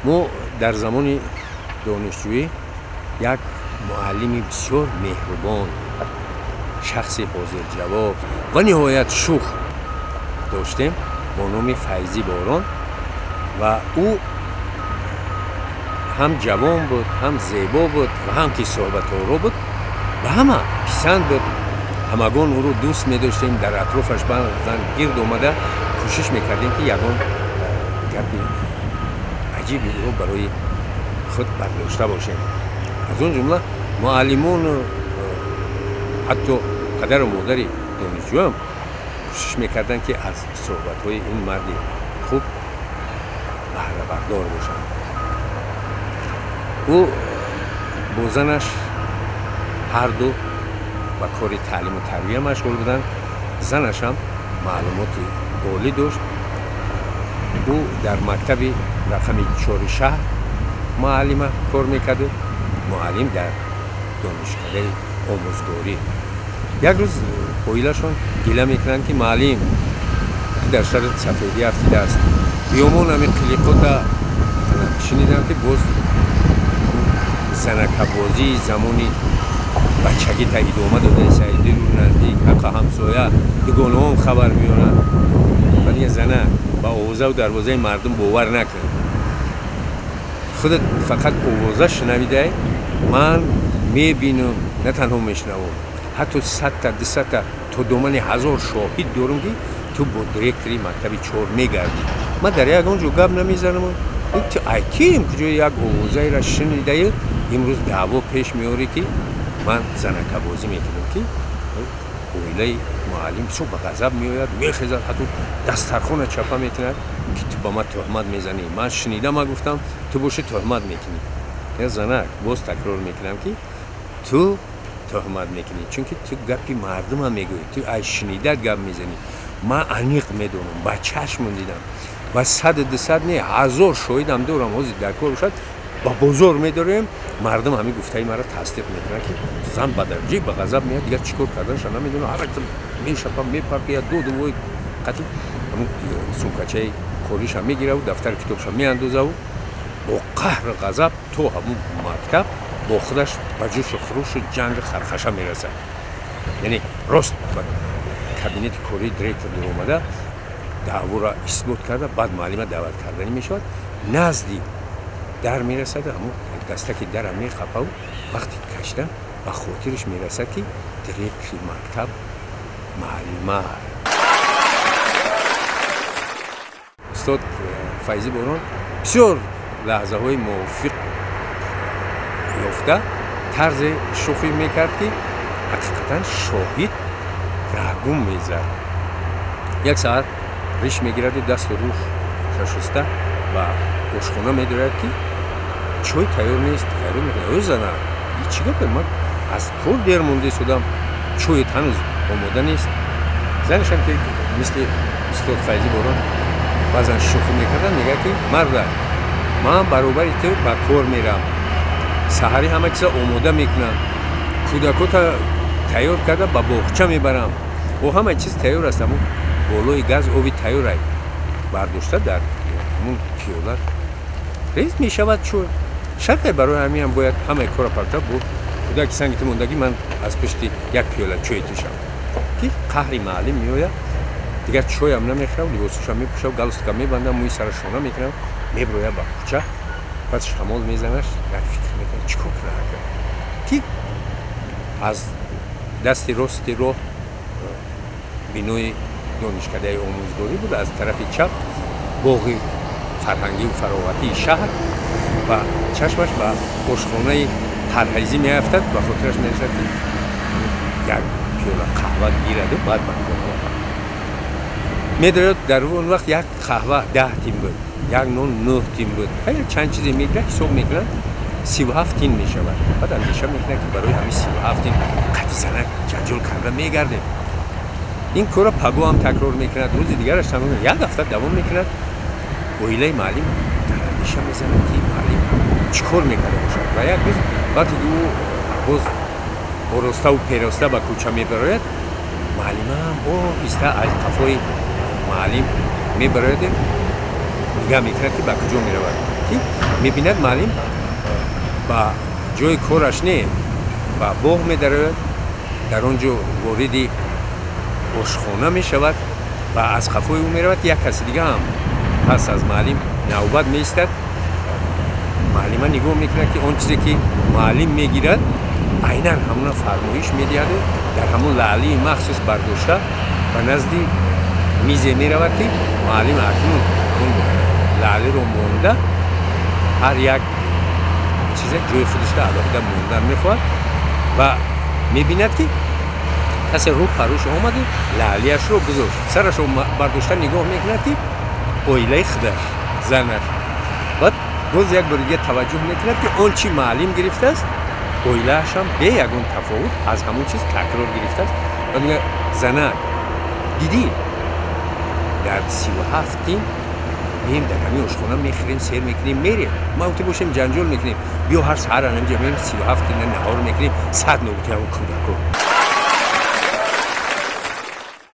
Мо дар замони донишҷӯӣ як муаллими бисёр меҳрубон, шахси ҳозирҷавоб ва ниҳоят шух доштем бо номи Файзӣ Борон ва ӯ ҳам ҷавон буд, ҳам зебо буд ва ҳам ки суҳбаторо буд, ба ҳама писанд буд. Ҳамагон ӯро дӯст медоштем, дар атрофаш баъзан гирд омада кӯшиш мекардем, ки ягон гапи аҷиби ӯро барои худ бардошта бошем. Аз он ҷумла муаллимону ҳатто падару модари донишҷӯам кӯшиш мекарданд, ки аз суҳбатҳои ин марди хуб баҳрабардор бошанд. Ӯ бо занаш ҳарду ба кори таълиму тарбия машғул буданд. Занашам маълумоти олӣ дошт. Ӯ дар мактаби рақами 4 шаҳр муаллима кор мекарду муаллим дар донишкадаи омӯзгорӣ. Як рӯз оилашон гила мекунанд, ки муаллим дар сари сафедӣ афтидааст, биёмон ҳамин қилиқота шунидам, ки боз занакабозии замони бачагита идома додаеса, дилу наздик ҳаққа ҳамсоя дугонаҳом хабар меоранд. Вале зана ба овозаву дарвозаи мардум бовар накун, худат фақат овоза шунавидай, ман мебинам, на танҳо мешунавам, ҳатто 100-та 200-та то домани 1000 шоҳид дорам, ки ту бо директори мактаби 4 мегардӣ. Ман дар ягон ҷо гап намезанам. Ту ай ким куҷо як овозаеро шунидаю имрӯз даъво пеш меорӣ, ки ман занакабозӣ мекунам? Ки оилаи муаллим бисёр ба ғазаб меояд, мехезад, ҳатто дастархона чапа мекунад, ки ту ба ман тӯҳмат мезанӣ, ман шунида ма гуфтам, ту бошӣ тӯҳмат мекунӣ. Я занак, боз такрор мекунам, ки ту тӯҳмат мекунӣ, чунки ту гапи мардума мегӯӣ, ту ай шунидат гап мезанӣ. Ман аниқ медонам, ба чашмон дидам ва 100, 200 не, 1000 шоҳидам дорам. Ҳозир дар кор бошад, ба бозор медорем, мардум ҳамин гуфтаи маро тасдиқ мекунанд. Ки зан ба дараҷаи ба ғазаб меяд, дигар чӣ кор карданаша намедонам, ҳар мешапа, мепарпия, дуду вой қатъи ҳамун сумкачаи кориша мегираву дафтари китобша меандозаву бо қаҳру ғазаб то ҳамун мактаб бо худаш ба ҷӯшу хурушу ҷангу хархаша мерасад. Яъне рост ба кабинети кории директор дуромада даъворо исбот карда, баъд муаллима даъват карданӣ мешавад. Назди дар мерасад, ҳамун дастаки дара мехапаву вақти кашидан ба хотираш мерасад, ки директори мактаб муаллима. Устод Файзӣ Борон бисёр лаҳзаҳои мувофиқ ёфта тарзе шӯхӣ мекард, ки ҳақиқатан шоҳид раҳгум мезад. Як саат риш мегираду дасту рӯҳ шашуста ба ошхона медорад, ки чой тайёр нест. Файрод мекунад: ё зана, чӣ гапе, ман аз кор дер монда истодам, чоят ҳанӯз омода нест. Занашам, ки мисли устод Файзӣ Борон баъзан шӯхӣ мекардам, мегӯяд, ки марда, ман баробари ту ба кор мерам, саҳарӣ ҳама чиза омода мекунам, кӯдакота тайёр карда ба боғча мебарам, о ҳама чиз тайёр аст, ҳамун болои газ оби тайёрай бардошта дар ҳамун пиёла рез мешавад чой. Шартай барои ҳаминам бояд ҳамаи кора парта бо кӯдаки санги ту мондагӣ, ман аз пушти як пиёла чой тушам. Ки қаҳри муаллим меояд, дигар чойам намехӯрам, либосушам мепӯшам, галстука мебандам, мӯи сара шона мекунам, меброяд ба кӯча. Баъд шамол мезанаш, як фикр мекунад, чӣ кор кунад, ки аз дасти рости роҳ бинои донишкадаи омӯзгорӣ буд, аз тарафи чап боғи фарҳангию фароғатии шаҳр, ва чашмаш ба ошхонаи парҳайзӣ меафтад. Ба хотираш мерасад, ки як пиёла қаҳва гираду баъд ба кор равад. Медояд, дар он вақт як қаҳва 10 тин буд, як нон 9 тин буд, чанд чизе мегирад, ҳисоб мекунад, 37 тин мешавад. Баъд андеша мекунад, ки барои ҳамин 37 тин қатъи занак ҷанҷол карда мегардем. Ин корро пагоҳам такрор мекунад, рӯзи дигараш тамом, як ҳафта давом мекунад. Оилаи муаллим дар андеша мезанад, ки муаллим чӣ кор мекарда бошад. Ва як рӯз вақте ки ӯ боз ороставу пероста ба кӯча мебарояд, муаллимаам оҳиста аз қафои муаллим мебарояд, нигаҳ мекунад, ки ба куҷо меравад, ки Мебинад, муаллим ба ҷои кораш не, ба боғ медарояд, дар он ҷо вориди ошхона мешавад ва аз қафои ӯ меравад. Як каси дига ҳам пас аз муаллим навбат меистад. Муаллима нигоҳ мекунад, ки он чизе ки муаллим мегирад, айнан ҳамона фармоиш медиҳаду дар ҳамон лаълии махсус бардошта ба назди мизе меравад, ки муаллим акнун он лаълиро монда, ҳар як чизе ҷои худашро алоҳида мондан мехоҳад, ва мебинад, ки касе рӯ парӯш омаду лаълияшро гузошт. Сарашро бардошта нигоҳ мекунад, ки оилаи худаш, занаш. Баъд боз як бори дига таваҷҷӯҳ мекунад, ки он чи муаллим гирифтааст, оилаашам бе ягон тафовут аз ҳамон чиз такрор гирифтааст. Баъд мегӯяд: «Занак, дидӣ, дар 37 дин меем, дар ҳамин ошхона мехӯрем, сер мекунем, мерем. Ма ту бошем, ҷанҷол мекунем. Биё, ҳар саҳар анамҷа меем, 37 дина наҳор мекунем, 100 нобути ҳамон кӯдако».